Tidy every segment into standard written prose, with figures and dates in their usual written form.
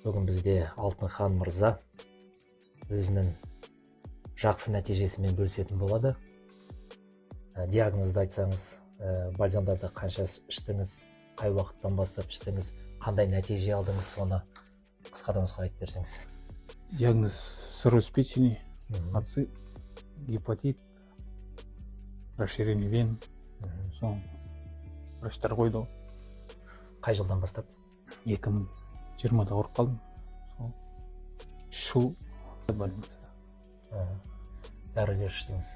Бүгін бізде Алтынхан мырза өзінің жақсы нәтижесімен бөлісетін болады. Диагнозды айтсаңыз, бальзамдарды қанша іштіңіз, қай уақыттан бастап іштіңіз, қандай нәтиже алдыңыз, соны қысқа да нұсқа айтып берсеңіз. Диагноз: цирроз печени, гепатит, расширение вен. Соны врачтар қойды ғой. Қай жылдан бастап? 2020-да ауырып қалдым, сол 3 жыл больницада. Дәрілер іштіңіз?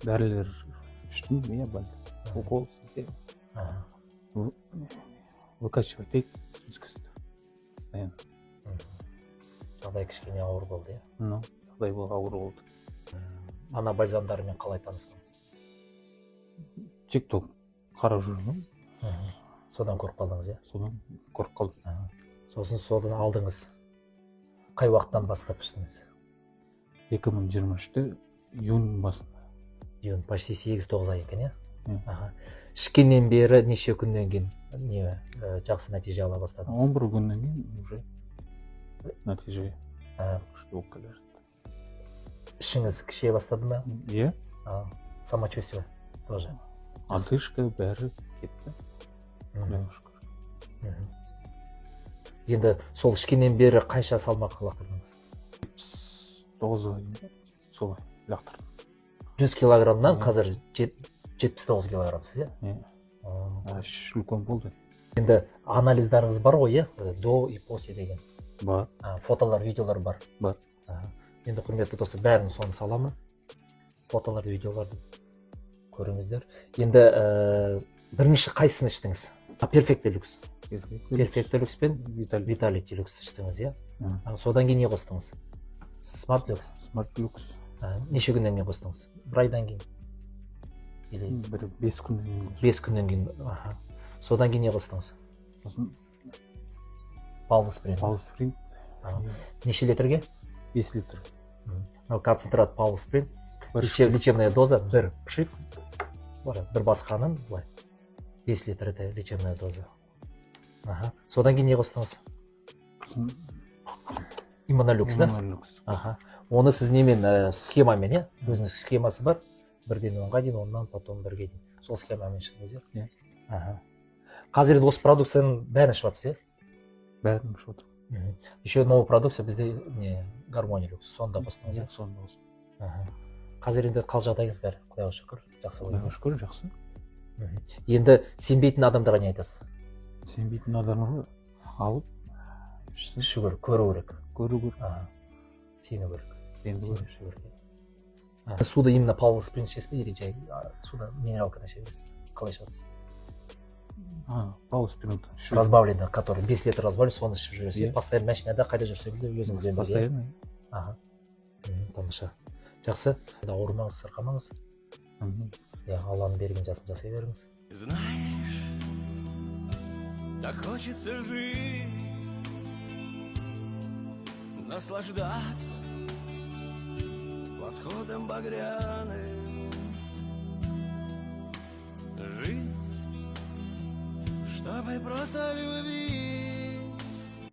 Дәрілер іштім, иә, больница, укол істе, выкачивать етіп өткізді постоянно. Жағдай кішкене ауыр болды, иә? Ну, жағдай ауыр болды. Ана бальзамдарымен қалай таныстыңыз? Тик ток қарап жүрдім. Содан көріп қалдыңыз, иә? Содан көріп қалдым. Сосын содан алдыңыз. Қай уақыттан бастап іштіңіз? 2023-те июнь басында. Июнь, почти 8-9 ай екен, иә? Иә. Ішкеннен бері неше күннен кейін не жақсы нәтиже ала бастадыңыз? 11 күннен кейін уже нәтиже күшті болып келе жатты. Ішіңіз кіше бастады ма? Иә. Самочувствие тоже? Одышка, бәрі кетті, құдайға шүкір. Енді сол ішкеннен бері қанша салмақ лақтырдыңыз? 9-ға дейін ба, солай лақтырдым. 100 килограммнан Иә. қазір 79 килограммсыз, иә? Иә. Іш үлкен болды. Енді анализдарыңыз бар ғой, иә, до и после деген? Бар. Фотолар, видеолар бар? Бар. Енді, құрметті достар, бәрін соны саламын, фотоларды, видеоларды көріңіздер. Енді бірінші қайсысын іштіңіз? Перфект Делюкс? Перфект Делюкс пен Виталий. Виталити Люкс іштіңіз, иә? Иә. Содан кейін не қостыңыз? Смарт Люкс? Смарт Люкс. Неше күннен кейін қостыңыз? Бір айдан кейін или? Бір 5 күннен кейін. 5 күннен кейін, аха. Содан кейін не қостыңыз? Сосын Палм Спринг. Палм Спринг. Неше литрге? 5 литр. Мынау концентрат Палм Спринг. Бір Лечебная доза бір пшик бар, бір басқанын былай, 5 литр, это лечебная доза. Аха, содан кейін не қостыңыз? Сосын Иммунолюкс, да? Иммунолюкс. Аха, оны сіз немен, схемамен, иә? Өзінің схемасы бар, 1-ден 10-ға дейін, 10-нан потом 1-ге дейін, сол схемамен іштіңіз, иә? Иә. Аха, қазір енді осы продукцияның бәрін ішіп жатсыз, иә? Бәрін ішіп отырмын. Еще новый продукция бізде не, Гармония Люкс, соны да қостыңыз, иә? Иә, соны да қостым. Аха. Қазір енді қал жағдайыңыз бәрі құдайға шүкір жақсы ғой? Құдайға шүкір, жақсы. Енді сенбейтін адамдарға не айтасыз? Сенбейтін адамдар алып ішсін. Ішу керек, көру керек. Көру керек. Аха. Сену керек. Сену сеніп керек. ішу керек, иә. Суды именно Палм Спринг ішесіз бе или жай суда минералканы іше бересіз бе? Қалай ішіп? Палм Спринг. Разбавленный, который 5 литр разбавлен, соны ішіп жүресіз, иә? Иә. Постоянно машинада, қайда жүрсеңіз де өзіңізбен бірге, иә? Постоянно. Аха. Тамаша, жақсы. Ауырмаңыз, сырқамаңыз. Әмин. Иә, Алланың берген жасын жасай беріңіз. Знаешь, так хочется жить, наслаждаться восходом багряным, жить, чтобы просто любить.